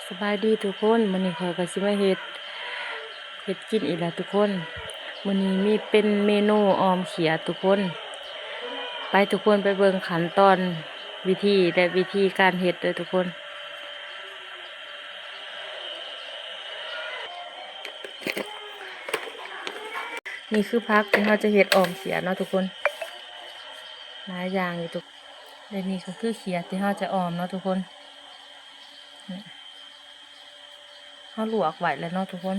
ສະບາຍດີທຸກຄົນ, ມື້ນີ້ຂ້ອຍກໍຊິມາເຮັດ ເຮັດກິນອີກແລ້ວທຸກຄົນ. ມື້ນີ້ມີເປັນເມນູອ່ອມເຂຍທຸກຄົນ. ໄປທຸກຄົນໄປເບິ່ງຂັ້ນຕອນ ວິທີ ແລະ ວິທີການເຮັດເດີທຸກຄົນ. ນີ້ຄືຜັກທີ່ເຮົາຈະເຮັດອ່ອມເຂຍເນາະທຸກຄົນ, ຫຼາຍຢ່າງຢູ່ທຸກ ແລະ ນີ້ກໍຄືເຂຍທີ່ເຮົາຈະອ່ອມເນາະທຸກຄົນ. ເຮົາລວກໄວ້ແລ້ວເນາະທຸກຄົນ.